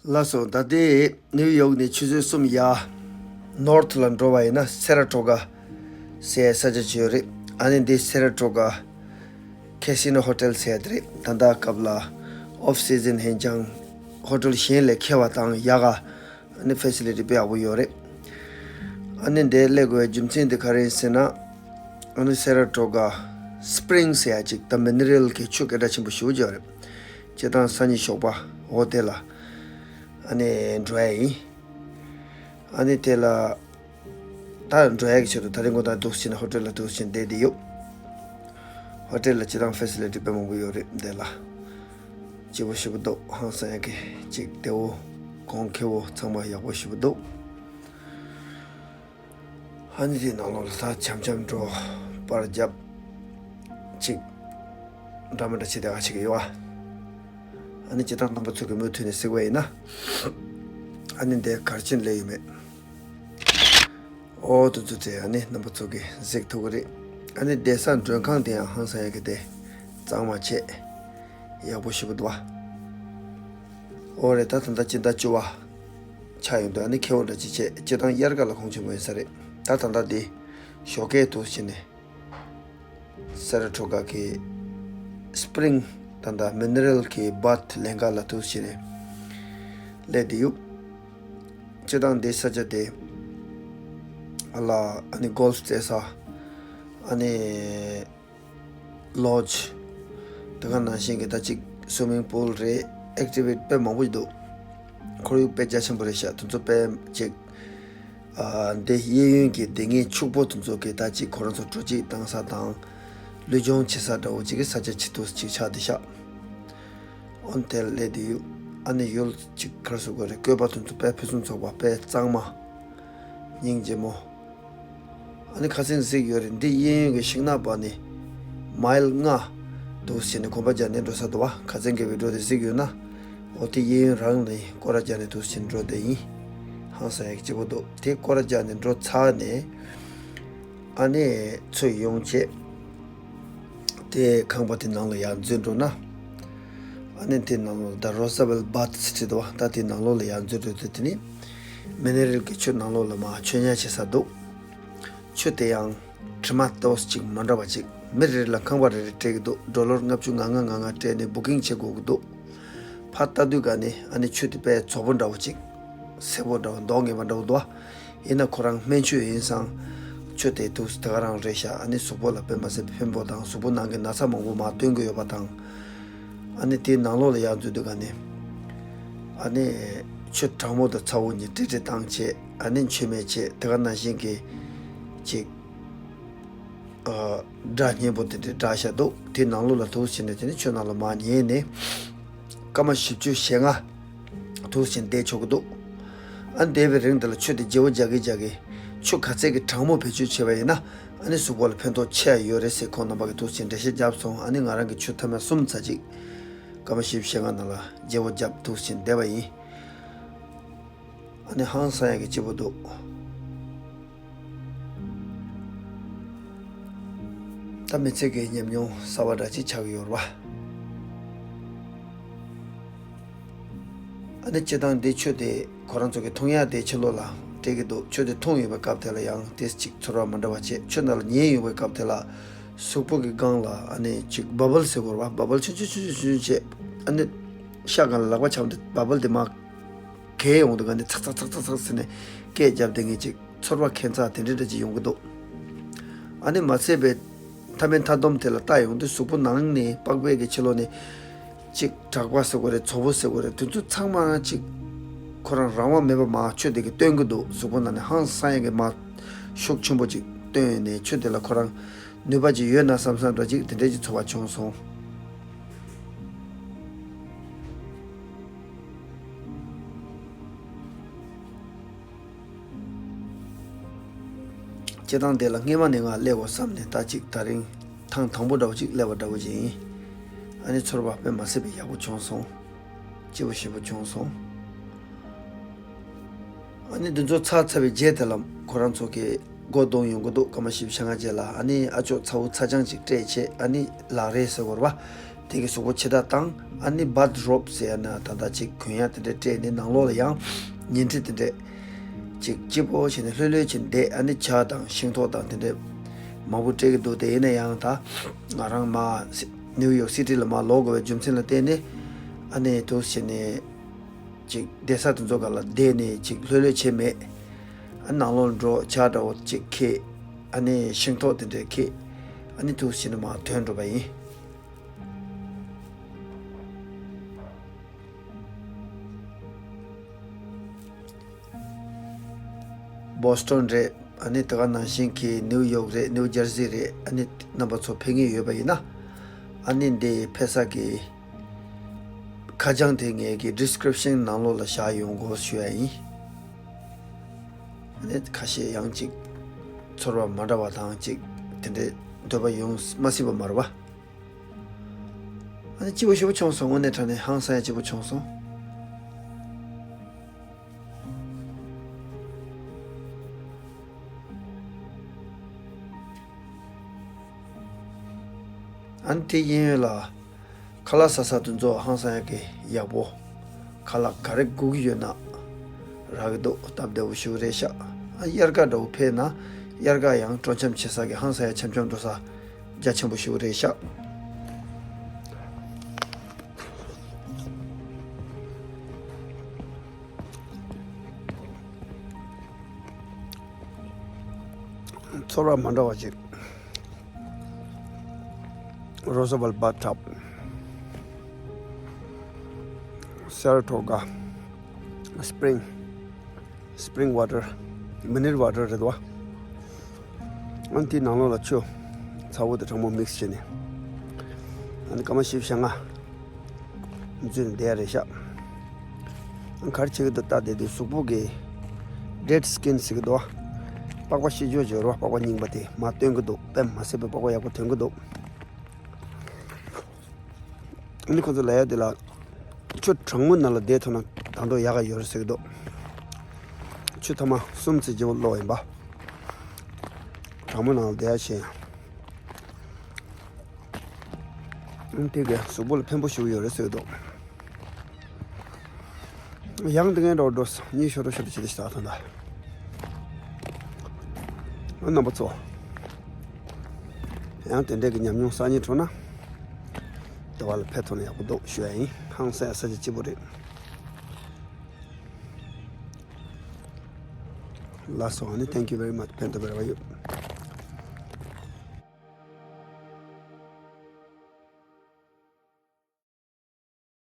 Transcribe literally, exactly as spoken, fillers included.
ལགས་སོ། ད་ལྟའི་ནིའུ་ཡོག་ནས་ཆུ་ཚོད་གསུམ་ཡར་ནོར་ཐ་ལ་འགྲོ་བ་ཡིན་ན་སེ་ར་ཊོ་ག་ཟེར་ས་ཆ་ཅིག་ཡོད་རེད། ཨ་ནི་འདི་སེ་ར་ཊོ་ག་ཁེ་སི་ནོ་ཧོ་ཊེལ་ཟེར་ཡ་དེ་རེད། ད་ལྟ་སྐབས་ལ་ཨོཕ་སི་ཛིན་ཡིན་ཀྱང་ཧོ་ཊེལ་གཞན་ལས་ཁེ་བ་དང་ཡག་ག་ཨ་ནི་ཕེ་སི་ལི་ཊི་དཔེ་ཡག་པོ་ཡོད་རེད། ཨ་ནི་འདིར་སླེབས་དགོས་པའི་རྒྱུ་མཚན་དེ་ག་རེ་ཡིན་ཟེར་ན། ཨ་ནི་སེ་ར་ཊོ་ག་སི་པི་རིང་ཟེར་ཡ་ཅིག་ད་མི་ནི་རལ་གྱི་ཆུ་སྐད་གྲགས་ཆེན་པོ་ཞེ་པོ་ཅིག་ཡོད་རེད། སྤྱིར་བཏང་སང་ཉིན་ཞོགས་པ་འོ་དེ་ལ་ཨ་ནི་འགྲོ་ཡ་ཡིན། ཨ་ནི་དེ་ལ་ད་འགྲོ་ཡ་གི་ཆེད་དུ་ད་རིང་ཁོ་ད་འདུག་སེ་བྱས་ན་ཧོ་ཊེལ་ལ་འདུག་སེ་བྱས་ནས་བསྡད་དེ་ཡོད། ཧོ་ཊེལ་ལ་སྤྱིར་བཏང་ཕེ་སི་ལི་ཊི་དཔེ་མང་པོ་ཡོད་རེད་འདི་ལ། སྐྱིད་པོ་ཞེ་པོ་འདུག་ཧང་སང་ཡ་གི་ཅིག་བདེ་བོ་གོང་ཁེ་བོ་ཚང་མ་ཡག་པོ་ཞེ་པོ་འདུག་ཨ་ནི་དེའི་ནང་ལོགས་ལ་ད་འཆམ་འཆམ་འགྲོ་པར་རྒྱབ་ཅིག་འདྲ་མི་འདྲ་བྱེད་བསྡད་ག་ཅིག་ཡོད་ཨ། ཨ་ནི་སྤྱིར་བཏང་རྣམ་པ་ཚོ་གི་མུ་མཐུད་ནས་གཟིགས་པ་ཡིན་ན། ཨ་ནི་འདི་གར་ཆེན་ལས་ཡོད་མེད། ཨོ་དུ་དུ་དེ་ཨ་ནི་རྣམ་པ་ཚོ་གི་གཟིགས་ཐུབ་ཀྱི་རེད། ཨ་ནི་བསྡད་ས་མགྲོན་ཁང་དེ་ཡང་ཧང་སང་ཡ་གི་དེ་གཙང་མ་བྱས། ཡག་པོ་ཞེ་པོ་འདུག་བ། ཨོ་རེད། ད་ད་ལྟ་སྤྱི་ཟླ་བཅུ་པ་ཆགས་ཡོང་དུས་ཨ་ནི་ཁེ་བོ་འདྲ་ཅིག་བྱས། སྤྱིར་བཏང་དབྱར་ཁ་ལ་གོང་ཆེན་པོ་ཡིན་ས་རེད། ད་ད་ལྟ་དེ་ཞོགས་ཀས་འདུག་སེ་བྱས་ནས་སེ་ར་ཊོ་ག་གི་སི་པི་རིང་ད་ལྟ་མི་ནི་རལ་གྱི་བཱཐ་ལེན་ག་ལ་འདུག་སེ་བྱས་ནས་སླེབས་བསྡད་ཡོད། སྤྱིར་བཏང་འདི་ས་ཆ་དེ་ཨ་ལ་ཨ་ནི་གོལ་ཕ་རྩེ་ས། ཨ་ནི་ལོ་ཇི། དེ་ག་ནང་བཞིན་གྱི་ད་ཅིག་སུའི་མིང་པུལ་རེད། ཨེག་ཊི་བི་ཊི་དཔེ་མང་པོ་ཞིག་འདུག་ཁོར་ཡུག་དཔེ་རྒྱ་ཆེན་པོ་རེད་ཤག་དེ་ཚོ་དཔེ་ཅིག་ཨ། འདི་གཡས་གཡོན་གྱི་སྡེ་ངན་ཕྱུག་པོ་དེ་ཚོ་གི་ད་ཅིག་ཁོ་རང་ཚོ་བྲོ་སྐྱིད་བཏང་ས་དང་། ལུས་སྦྱོང་བྱེད་ས་འདྲ་བོ་ཅིག་གི་ས་ཆ་ཆེད་དུ་ཅིག་ཆགས་བསྡད་ཤག་ཨོ་དེར་སླེབས་བསྡད་ཡོད། ཨ་ནི་ཡུལ་ཅིག་ག་རེ་ཟེར་དགོས་རེད། བཀོད་པ་དེ་ཚོ་དཔེ་ཕུན་སུམ་ཚོགས་པ། དཔེ་གཙང་མ། སྙིང་རྗེ་མོ། ཨ་ནི་ཁ་སང་གཟིགས་ཡོད་རེད། འདི་གཡས་གཡོན་གྱི་ཤིང་ནགས་པ་ནི་མའིལ་ལྔ་འདུག་སེ་བྱས་ནས་གོམ་པ་རྒྱག་ནས་འགྲོ་ས་འདུག་བ། ཁ་སང་གི་བི་ཌི་ཡོ་དེ་གཟིགས་ཡོད་ན། འོ་དེ་གཡས་གཡོན་རང་ནས་སྐོར་ར་རྒྱག་ནས་འདུག་སེ་བྱས་ནས་འགྲོ་བསྡད་ཡིན། ཧང་སང་ཡག་གི་སྐྱིད་པོ་འདུག་དེ་སྐོར་ར་རྒྱག་ནས་འགྲོ་ཚར་ནས་ཨ་ནི་ཚུར་ཡོང་བྱས། དེ་ཁང་པ་དེ་ནང་ལ་ཡར་འཛུལ་འགྲོ་ན། ཨ་ནི་དེ་ནང་ལ་ད་རོ་ས་བེལ་བཱཐ་ཟེར་བྲིས་འདུག་བ། ད་དེ་ནང་ལོགས་ལ་ཡར་འཛུལ་འགྲོ་དུས་དེ་ནི་མི་ནི་རལ་གྱི་ཆུ་ནང་ལོགས་ལ་མར་མཆོད་མྱ་བྱེད་ས་འདུག་ཆུ་དེ་ཡང་དྲི་མ་ཏོག་ཙམ་ཅིག་མ་འདྲ་བ་ཅིག་མི་རེ་རེ་ལ་ཁང་པ་རེ་རེ་སྤྲད་ཀྱི་འདུག་ཌོ་ལར་ལྔ་བཅུ་ང་ལྔ་ང་ལྔ་སྤྲད་ནས་བུ་ཀིང་བྱེད་དགོས་ཀྱི་འདུག་ཕར་ལྟ་དུས་ག་ནས་ཨ་ནི་ཆུ་དེ་དཔེ་བཙོག་པོ་འདྲ་བོ་ཅིག་སེར་པོ་འདྲ་བོ། མདོག་ངན་པ་འདྲ་བོ་འདུག་བ། ཡིན་ན་ཁོ་རང་སྨན་ཆུ་ཡིན་ཙང་། ཆུ་དེ་དུས་དེ་ག་རང་རེད་ཤག་ཨ་ནི་གཟུགས་པོ་ལ་དཔེ་མ་སྲིད་ཕན་པོ་དང་གཟུགས་པོ་ནང་གི་ན་ཚ་མང་པོ་མར་བཏོན་གྱི་ཡོད་པ་དང་། ཨ་ནི་དེའི་ནང་ལོགས་ལ་ཡར་འཛུལ་དུས་ག་ནས་ཨ་ནི་ཆུ་གྲང་མོ་དང་ཚ་བོ་གཉིས་དཀྲིས་དཀྲིས་བཏང་བྱས། ཨ་ནི་མཆོད་མེ་བྱས། དེ་ག་ནང་བཞིན་གྱི་ཅིག་ཨ། སྒྲ་སྙན་པོ་དེ་འདྲ་བསྒྲགས་བཞག་འདུག་དེའི་ནང་ལོགས་ལ་འདུག་སེ་བྱས་ནས་དེ་ནི་ཆུ་ནང་ལ་མར་ཉལ་ནས་སྐར་མ་བཞི་བཅུ་ཞེ་ལྔ་འདུག་སེ་བྱས་ནས་བསྡད་ཆོག་གི་འདུག་ཨ་ནི་བསྡད་པའི་རིང་དེ་ལ་ཆུ་དེ་བརྗེ་བོ་རྒྱག་གིན་རྒྱག་གིན་ཆུ་ག་ཚད་ཀྱི་གྲང་མོ་བེད་སྤྱོད་བྱས་པ་ཡིན་ན་ཨ་ནི་གཟུགས་པོ་ལ་ཕན་ཐོགས་ཆེ་བ་ཡོད་རེད་ཟེར་ཁོང་རྣམ་པ་གིས་འདུག་སེ་བྱས་ནས་འགྲེལ་བཤད་བརྒྱབ་སོང་། ཨ་ནི་ང་རང་གིས་ཆུ་ཐེངས་མ་གསུམ་ཙམ་ཅིག་སྐར་མ་བཞི་བཅུ་ཞེ་ལྔ་ནང་ལ་བརྗེ་བོ་བརྒྱབ་འདུག་སེ་བྱས་ནས་བསྡད་པ་ཡིན། ཨ་ནི་ཧང་སང་ཡག་གི་སྐྱིད་པོ་འདུག་ད་མི་ཚེ་གི་ཉམས་མྱོང་གསར་པ་འདྲ་ཅིག་ཆགས་ཀྱི་ཡོད་རེད་པ། ཨ་ནི་སྤྱིར་བཏང་འདི་ཆུ་དེ་ཁོ་རང་ཚོ་གི་འཐུང་ཡག་དེ་ཕྱི་ལོགས་ལ་སྤྲད་ཀྱི་འདུག་ཆུ་དེ་འཐུང་ཡོང་བའི་སྐབས་དེ་ལ་ཡང་དེ་ཅིག་ཚོར་བ་མ་འདྲ་བ་བྱས། ཆུ་ནང་ལ་ཉལ་ཡོང་བའི་སྐབས་དེ་ལ་གཟུགས་པོ་གི་སྒང་ལ་ཨ་ནི་ཅིག་བ་བལ་ཟེར་དགོས་རེད་པ། བ་བལ་ཆུང་ཆུང་ཆུང་ཆུང་བྱས། ཨ་ནི་ཤ་སྒང་ལ་ལག་པ་འཆང་དུས་བ་བལ་དེ་མར་གས་ཡོང་དུས་ག་ནས་ཚག་ཚག་ཚག་ཚག་ཚག་ཟེར་ནས་སྐད་བརྒྱབ་བསྡད་མཁན་ཅིག་ཚོར་བ་ཁྱད་མཚར་དེ་འདྲ་འདྲ་ཅིག་ཡོང་གི་འདུག་ཨ་ནི་མ་ཚད་པའི་མཐའ་མའི་མཐའ་སྡོམ་དེ་ལ་ལྟ་ཡོང་དུས་གཟུགས་པོ་ནང་ནས་པགས་པའི་གི་ཕྱི་ལོགས་ནས་ཅིག་དྲེག་པ་ཟེར་དགོས་རེད། ཚོ་བོ་ཟེར་དགོས་རེད། དེ་ཚོ་ཚང་མ་ཅིག་ཁོ་རང་རང་དབང་མེད་པ་མར་ཆུ་དེ་གིས་བཏོན་གྱི་འདུག་གཟུགས་པོ་ནང་ནས་ཧང་སང་ཡག་གི་མར་ཤུགས་ཆེན་པོ་ཅིག་བཏོན་ནས་ཆུ་དེ་ལ་ཁོ་རང་ནུས་པ་ཅིག་ཡོད་ན་བསམ་བསམ་འདྲ་ཅིག་དེ་འདྲ་ཅིག་ཚོར་བ་བྱུང་སོང་། སྤྱིར་བཏང་དེ་ལ་སྔས་མ་ནས་ང་སླེབས་དགོས་བསམ་ནས་ད་ཅིག་ད་རིང་ཐེངས་དང་པོ་འདྲ་བོ་ཅིག་སླེབས་པ་འདྲ་བོ་ཅིག་ཡིན། ཨ་ནི་ཚོར་བ་དཔེ་མ་སྲིད་པའི་ཡག་པོ་བྱུང་སོང་། སྐྱིད་པོ་ཞེ་པོ་བྱུང་སོང་། ཨ་ནི་འདི་ཚོ་ཚར་ཚར་བའི་རྗེས་དེ་ལ་ཁོ་རང་ཚོ་གི་སྒོ་རྡུང་ཡོང་གི་འདུག་སྐར་མ་བཞི་བཅུ་ཞེ་ལྔ་རྗེས་ལ། ཨ་ནི་ཨ་ཅོག་ཚ་བོ་ཚ་ཆང་ཅིག་སྤྲད་བྱས། ཨ་ནི་ལག་རས་ཟེར་དགོས་རེད་པ། དེ་གི་གཟུགས་པོ་ཕྱི་དག་བཏང་། ཨ་ནི་བཱཐ་རོབ་ཟེར་ཡ་ན་ད་ལྟ་ཅིག་གོན་ཡ་དེ་འདྲ་སྤྲས་ནས་ནང་ལོགས་ལ་ཡང་ཉལ་ཁྲི་དེ་འདྲ་ཅིག་སྐྱིད་པོ་བྱས་ནས་ལྷོད་ལྷོད་བྱས་ནས་བསྡད། ཨ་ནི་ཇ་དང་ཤིང་ཏོག་དང་དེ་འདྲ་མང་པོ་སྤྲད་ཀྱི་འདུག་དེ་ཡིན་ན་ཡང་ད་ང་རང་མར་སི་ནིའུ་ཡོག་སི་ཊི་ལ་མར་ལོག་དགོས་པའི་རྒྱུ་མཚན་ལ་བརྟེན་ནས་ཨ་ནི་འདུག་བྱས་ནས་ཅིག་བསྡད་ས་དེ་ཚོ་སྒང་ལ་བསྡད་ནས་ཅིག་ལྷོད་ལྷོད་བྱས་མེད། ཨ་ནི་ནང་ལོགས་འགྲོ། ཇ་འདྲ་བོ་ཅིག་འཁྱེར། ཨ་ནི་ཤིང་ཏོག་དེ་འདྲ་འཁྱེར། ཨ་ནི་འདུག་བྱས་ནས་མར་ཐོན་འགྲོ་བ་ཡིན། བོ་སི་ཊོན་རེད། ཨ་ནི་དེ་ག་ནང་བཞིན་གྱི་ནིའུ་ཡོག་རེད། ནིའུ་ཇར་སི་རེད། ཨ་ནི་རྣམ་པ་ཚོ་ཕེབས་མཁན་ཡོད་པ་ཡིན་ན། ཨ་ནི་འདི་ཕེབས་ས་གི་ཁ་བྱང་དེ་ངེད་ཀྱི་ཌི་སི་ཀི་རིབ་ཤན་ནང་ལོགས་ལ་བཞག་ཡོང་དགོས་ཞུ་ཡ་ཡིན། ཨ་ནི་ཁ་ཤས་ཡང་ཅིག་ཚོར་བ་མ་འདྲ་བ་དང་ཅིག་དེ་འདྲའི་འདོད་པ་ཡོང་མ་སྲིད་པ་མ་རེད་པ། ཨ་ནི་སྐྱིད་པོ་ཞེ་པོ་བྱུང་སོང་། དངོས་གནས་དྲང་གནས་ཧང་སང་ཡ་སྐྱིད་པོ་བྱུང་སོང་། ཨ་ནི་དེ་གཡས་གཡོན་ལ་ཁ་ལག་ཟ་ས་དེ་ཚོ་ཧང་སང་ཡ་གི་ཡག་པོ། ཁ་ལག་ག་རེ་དགོས་ཀྱི་ཡོད་ན་རག་གི་འདུག་སྟབས་བདེ་པོ་ཞེ་པོ་རེད་ཤག་ཨ་དབྱར་ཁ་འདྲ་བོ་ཕེབས་ན་དབྱར་ཁ་ཡང་སྤྲོ་འཆམ་བྱེད་ས་གི་ཧང་སང་ཡ་འཆམ་འཆམ་འགྲོ་ས་རྒྱ་ཆེན་པོ་ཞེ་པོ་རེད་ཤག་ཚོར་བ་མ་འདྲ་བ་ཅིག Roseville Bathtub, Saratoga Spring, Spring Water, Mineral Water རེད་བ། ཨ་ནི་དེའི་ནང་ལོགས་ལ་ཆུ་ཚ་པོ་དང་གྲང་མོ་མིག་སི་བྱས་ནས། ཨ་ནི་སྐར་མ་བཞི་བཅུ་ཞེ་ལྔ་འཛུལ་ནས་བསྡད་ཡ་རེད་ཤག་ཨ་ནི་ག་རེ་བྱེད་ཀྱི་འདུག་ལྟ་བསྡད་དུས་གཟུགས་པོ་གི་ཌེཌ་སི་ཀིན་ཟེར་གྱི་འདུག་བ། པགས་པ་ཤི་འགྱོ་འགྱོ་རེད་བ། པགས་པ་རྙིང་པ་དེ་མར་ཐོན་གྱི་འདུག་དཔེ་མ་སྲིད་པའི་པགས་པ་ཡག་པོ་ཐོན་གྱི་འདུག་ཨ་ནི་ཁོ་ཚོ་ལབ་ཡ་དེ་ལ། ཆུ་གྲང་མོའི་ནང་ལ་བསྡད་ཐུབ་ན་ད་དུང་ཡག་ག་ཡོད་རེད་ཟེར་གྱི་འདུག་ཆུ་ཐ་མ་གསུམ་ཙམ་བརྗེ་པོ་བླུགས་ཡིན་པ། གྲང་མོའི་ནང་ལ་བསྡད་ཡ་བྱས། ཨང་དེ་གའི་གཟུགས་པོ་ལ་ཕན་པོ་ཞིག་ཡོད་རེད་ཟེར་གྱི་འདུག་ཡང་དེ་ངན་འགྲོ་འགྲོ་གཉིད་ཤོར་རོ་ཤོར་རོ་བྱེད་དེ་ཞིག་ད་ཐོན་ད། རྣམ་པ་ཚོ། ཡང་དེ་འདྲས་ཀྱི་ཉམས་མྱོང་བསགས་སྙིང་བྲོ་ན། དེ་བ་ལ་ཕེབས་ཐུབ་ན་ཡག་པོ་འདུག་ཞུ་ཡ་ཡིན། ཧང་སང་ས་ཆ་སྐྱིད་པོ་རེད། ལགས་སོ། ཨ་ནི་thank you very much. ཕན་ཐོགས་པའི་རེ་བ་ཡོད།